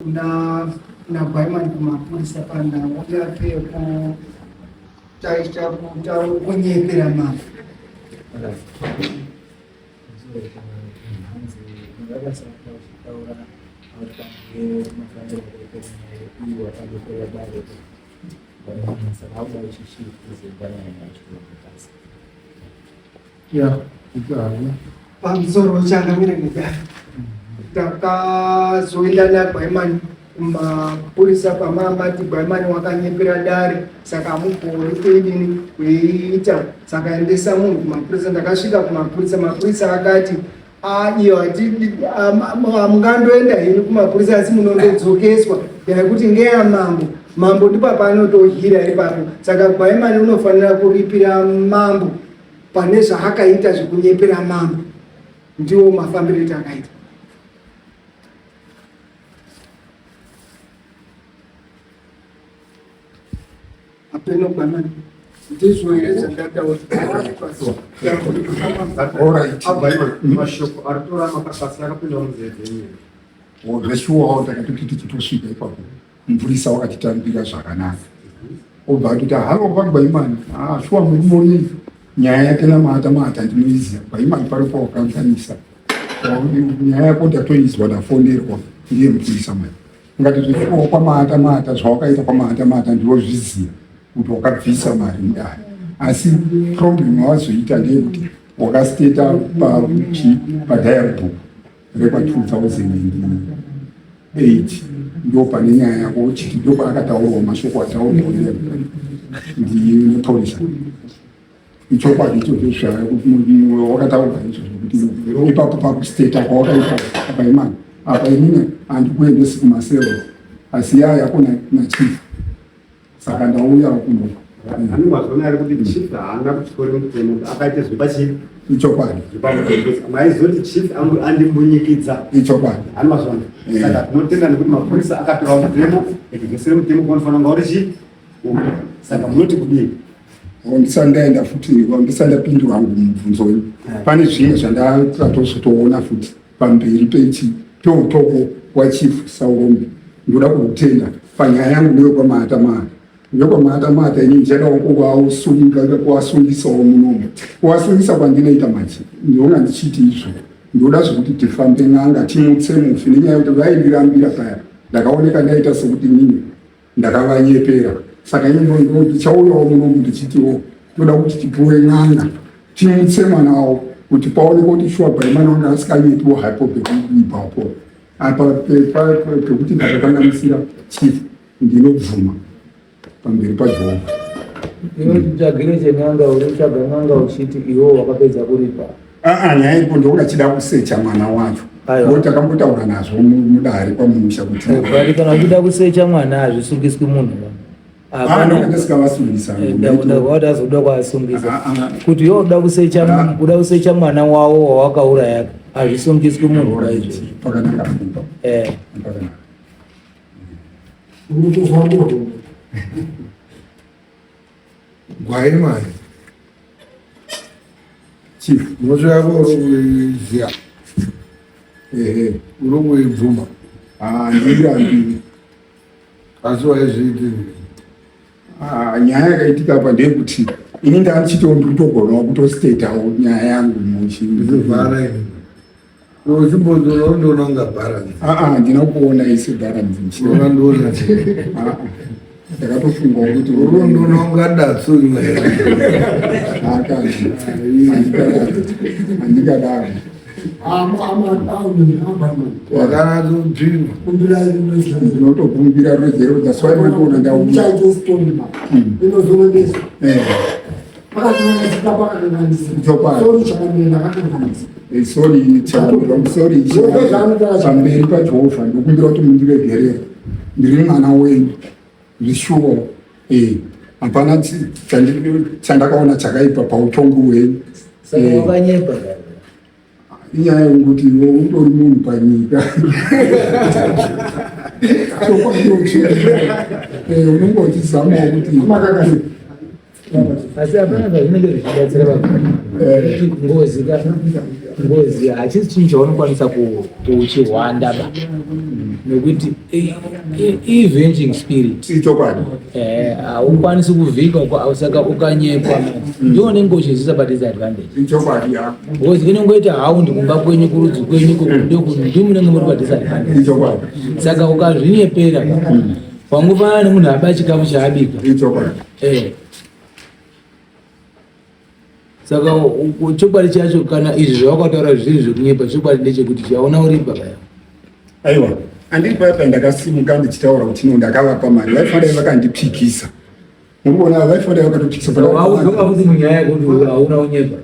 Kuna naGwaiman kumapurisa panhau yake yekutaita kunyepera mambo. Pamusoro changamire nedare takazoenda naGwaimani kumapurisa kwamamati Gwaimani wakanyepera dare saka hamugoni kuidini kuiita saka endesa munhu kumapurisa. Ndakasvika kumapurisa, mapurisa akati iyo hamungandoenda henyu kumapurisa asi munondodzokeswa yekuti ngeyamambo mambo ndipo paanotohira ipapo saka Gwaimani unofanira kuripira mambo pane zvaakaita zvekunyepera mambo. Ndiwo mafambiro eti akaita. Apeno Gwaimani ndizvo here zvandataura? Mashoko ari kutora makasasi akapinda munzeve dzenyu. Zveshuwawo takatoti tichitosvika ipapo mupurisa wakatitambira zvakanaka obva atoti halo vaGwaimani ah, shuwa murume uyu nyaya yake namata mata ndinoiziva Gwaimani pari pawakanganisa nyaya yako ndatoizwa ndafonerwa ndiye mupurisa mai ngati zveshuwa kwamata mata zvawakaita kwamata mata ndinozviziva kuti wakabvisa mari mudare asi problem wawazoita ndeyekuti wakasteta pachi padiary book rekwa 2008 ndo pane nyaya yako chiti ndo paakataurwa mashoko ataurwa ndimupurisa ichokwadi ichocho wakataurwa izvozvo kuti ipapo pakusteta kwawakaita apa imani apa inini handikuendesi kumasero asi yaya yako nachief saka ndauya kuno Ani mazvona ari kuti chief haana kutyora mutemo akaita zvepachi ichokwadi zvepamutemo maizoti chief andimbunyikidza ichokwadi ani mazvona saka tinotenda nekuti mapurisa akatora mutemo ekudzosere mutemo kwaunofanira kunga uri chii saka munoti kudii ndisati ndaenda futi ndisati ndapindura hangu mubvunzo uyu pane zvimwe zvandatozotoona futi pamberi pechi peutoko wachief Saurombe ndoda kukutenda panyaya yangu ndeyokwamahata mahata ndeyokwamahata mahata ini ndichadawo kuvasunga kuvasungisawo munomu kuvasungisa kwandinoita manje ndinoona ndichiti izvo ndoda zvekuti tifambe n'anga timutse mufi nenyaya yekuti vaindirambira paya ndakaoneka ndaita sekuti nini ndakavanyepera saka ini ndichauyawo muno ndichitiwo toda kuti tipuwe n'anga timutse mwana wavo kuti paoneke kuti shuwa bai mwana wanga asikanyepiwo hapo pekuipapo apa pekuti ndakakanganisira chief ndinobvuma pamberi pajehovha. Iwe chitsvagiro chen'anga uri kutsvaga n'anga uchiti iwe wakapedza kuripa. Aa nyaya iripo ndokuda chida kusecha mwana wacho. Ngo takambotaura nazvo mudare kwamusha kuti. Bali kana uchida kusecha mwana hazvisungiswi munhu. Hapana ndisikavasungisa. Ndakuda azoda kuasungisa. Kuti iwe uda kusecha uda kusecha mwana wawo wawakauraya hazvisungiswi munhu izvo. Pakanaka. Eh. Pakanaka. Gwai mari. Chief, mhosva yako uri kuiziva. Ehe, uri kuibvuma. Ah, ndiri Asi waizviitei? Ah, nyaya yakaitika apa ndeyekuti ini ndanga ndikutogonawo kutostetawo nyaya yangu muchi. Ndikuvhara ini. Uchimbondiona undiona kunga bharanzi. Ah ah, ndina kuona isi bharanzi. Unondiona. Ah ah. Ndakatofunga kuti unondiona kunga datsu imwe. Akazi. Andikadaro. Wakanatsobvima. Ndinotokumbira ruregerero that's why matoona ndauya. Eh. Sorry, sorry, pamberi paJehovha ndokumbira kuti mundiregerere. Ndiri mwana wenyu. Zvishuwo. Eh, hapana chandakaona chakaipa pautongi hwenyu. Saka wakanyepa. Inyaya yekuti iwe utori munhu panyika. Chokwadi unenge uchizamawo kuti Asi hapana zvazvinenge zvichibatsira Eh. ngozi ka ngozi hachisi chinhu chaunokwanisa kuchihwanda ba nekuti i-avenging spirit. Ichokwadi. Haukwanisi kuvhika saka ukanyepa ndiwo unenge uchizvisa pa disadvantage. Ichokwadi ya. Because inongoita haundi kumba kwenyu, kurudzi kwenyu, ndi munenge muri pa disadvantage. Ichokwadi. Saka ukazvinyepera wangofanana nemunhu aba chikafu chaabika. Ichokwadi. Saka chokwadi chacho, kana izvi zvawakataura zviri zvekunyepa, chokwadi ndechekuti chaona uripa kaya. Aiwa, andiri paya ndakasimuka ndichitaura kuti no, ndakavapa mari, vaifanira vakandipikisa. Muri kuona, vaifanira vakatopikisa. Waudzoka futi munyaya yekuti hauna unyepa.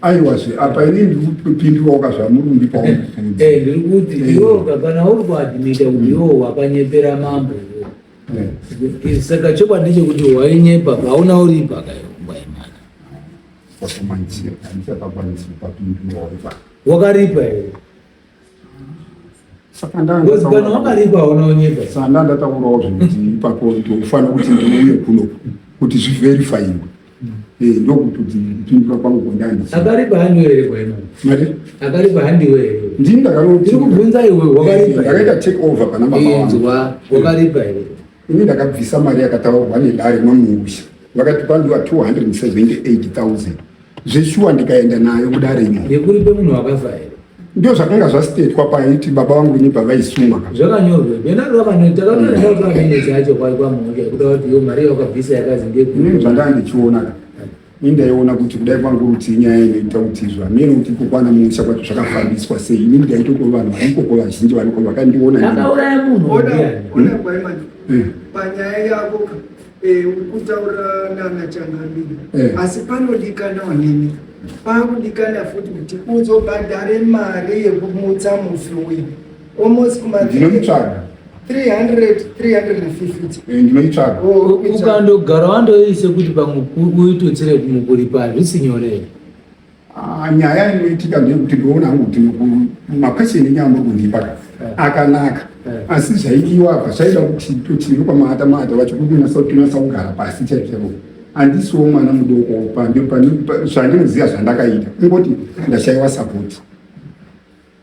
Aiwazve, apa inini ndikupindurawo kazvamuri kundipawo mubvunzo. Ndiri kuti iwoka kana uri kuadmita kuti iwo wakanyepera mambo iwo. Saka chokwadi ndechekuti wainyepa, hauna uripa kayo ngwaimana. Pakumanzira handichapakwanisi kupapindurawo ipa. Wakaripa here? Saka Because kana wakaripa hauna unyepa. Saka ndandataurawo zvekuti ipapo ndofanira kuti ndiuye kuno kuti zviverifyiwe. Ndokuti kupindura kwangu kwandandi. Akaripa handiwe here kwaimana? Mari? Akaripa handiwe here? Ndini ndakanoti. Ndiri kubvunza iwe, wakaripa here? Ndakaita take over pana baba vangu. Inzwa, wakaripa here? Ini ndakabvisa mari yakataurwa nedare mamuusha, vakati pandiwa 278,000 zveshuwa, ndikaenda nayo kudare imo. Yekuripe munhu wakafa here? Ndio zvakanga zvastetwa paiti baba vangu ini pavaisungwa. Zvakanyorwa takatoenda kutora minutes acho kwai kwamuusha kuda kuti iyo mari yawakabvisa yakazi Inini ngekuti. Zvandanga ndichiona ka, ini ndaiona kuti kudai kwangu kuti inyaya inoita kuti izvo hamene kuti kukwana muusha kwacho zvakafambiswa sei. Inini ndaitoti vanhu varikoko vazhinji variko vakandiona. Akauraya munhu Ona. ndiani? Ona Gwaimani, Eh. panyaya yako ka, uri kutaura nana changamire, asi panodikanawo nini, pakudikana futi kuti uzobhadhare mari yekumutsa mufi uyu, almost kuma Ndinoitsvaga. 300 350. Ndinoitsvaga. Oh, uri kuitsvaga. Ukandogara wandoise kuti pamwe uitutsire mukuripa, hazvisi nyore. Ah, nyaya inoitika ndeyekuti ndoona hangu kuti maquestion enyaya muri kundipa ka akanaka, asi zvaidiwa apa zvaida kuti toti kwamata mata vacho kunasa kugara pasi chaiko chaiko. Handisiwo mwana mudoko, zvandinoziva zvandakaita, kungoti ndashaiwa support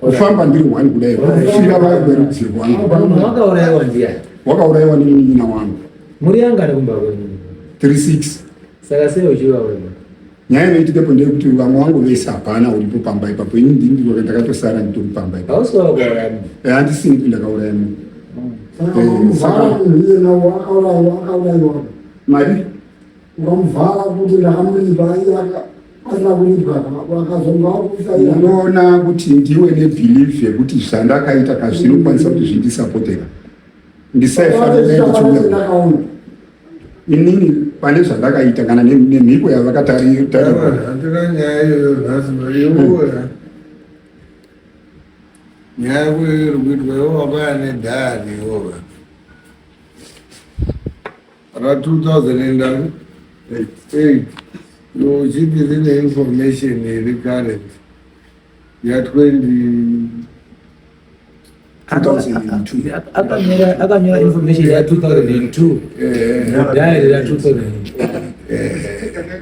kufamba ndiri one kudai kufira verudzi rwangu. Munhu wakaurayiwa ndiani? Wakaurayiwa nemunin'ina wangu. Muri yangani kumba kwenyu? 36. Saka sei uchiva wega? Nyaya inoitikepo ndeyekuti vamwe vangu vese hapana uripo pamba ipapo, ini ndini ndiro ndakatosara nditori pamba ipapo. Hausi wakauraya munhu? Handisini kuti ndakauraya munhu. Saka ukamuvhara munhu iyena akaurayiwa, akaurayiwa. Mari? Ukamuvhara kuti ndakamuripa, iye asina kuripwa, akazonga wakuisa iye. Unoona kuti ndiwe nebelief yekuti zvandakaita kazvinokwanisa kuti zvindisapoteka, ndisaifanira ndichiuya Ndakaona. Inini pane zvandakaita kana nemhiko yavakatarirwa. Handina nyaya iyoyo nhasi, iwoya nyaya yako iri kuitwa, iwo wakauya nedhayari iwoga ra2008, iwo uchiti rine information iri current ya20 2002. Akanyora information ya2002 mudhayari ra2002,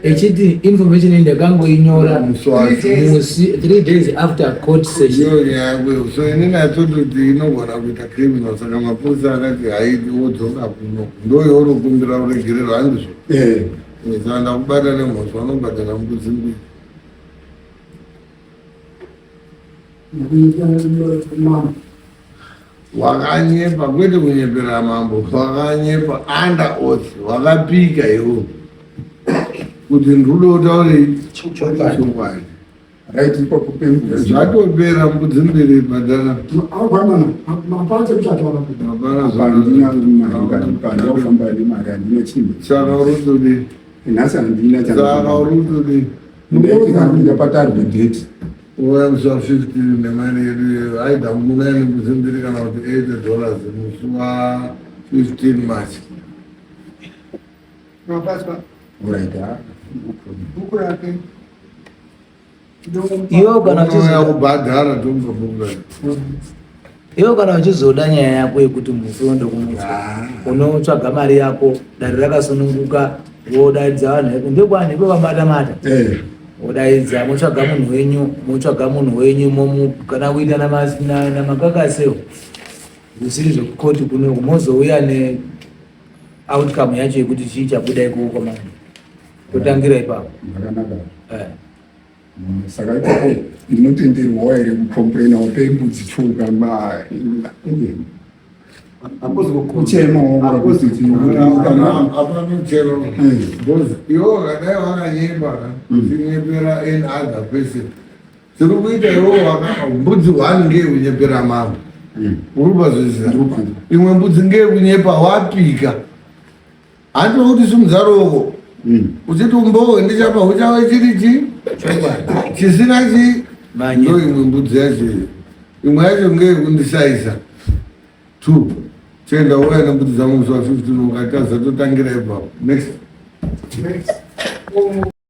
echiti information iyi ndakangoinyora Musi wacho. musi 3 days after court session. Iyo nyaya yako iyo. So inini atototi inogona kuita criminal, saka mapurisa akati haidi, wodzoka kuno, ndoyaunokumbira uregerero, handizvo? Eh. Saka ndakubata nemhosva, unobhadhara mbudzi mbiri. Mambo. Wakanyepa, kwete kunyepera mambo, wakanyepa under oath, wakapika iwo kuti ndrudo utaure chokwadi. Right, ipapo pemubvunzo. Zvatopera, mbudzi mbiri bhadhara. Hapana. Handina mari, pandakufamba nemari handina chinhu. Saka uri kutodii? Nhasi handina. Saka uri kutodii? Ndaitika patarwe date. Uya musi wa15 nemari yedu iyoyo, aida muna nembudzi mbiri kana kuti $80 musi wa15 March. Mapaswa. Alright, ah, no problem. Bhuku rake. Iwo kana Unouya uchizoda kubhadhara, tomba bhuku rake. Iwo kana uchizoda nyaya yako yekuti mufi wondokumutsa, Ah. unotsvaga mari yako, dare rakasununguka. Wodaidza vanhu ndokwanhu kwavamata mata. Eh. Wodaidza motsvaga munhu wenyu, motsvaga munhu wenyu momu kana kuita namakakasewo zvisiri zvekukoti kuno mozouya ne outcome yacho yekuti chii chabuda ikoko kwamambo. Totangira ipapo. Zvakanaka. Eh. Saka ikoko ndinotenderwawo here kucomplainawo pembudzi tsuka kuchemawo Hakuzi kuti kana hapana muchero because iwo wakadai wakanyemba uchinyepera any other person zviri kuita iwo waka mbudzi one ngeyekunyepera mambo uri kupazwisisa imwe mbudzi ngeyekunyepa wapika handi kuti simudza ruoko uchiti umbowe ndichapa uchave chiri chi chisina chi Manye. ndo imwe mbudzi yacho iyo imwe yacho ngeyekundisaisa two chienda uya nembudzi dzangu musi wa 15 ukatadza totangira ipapo next Next.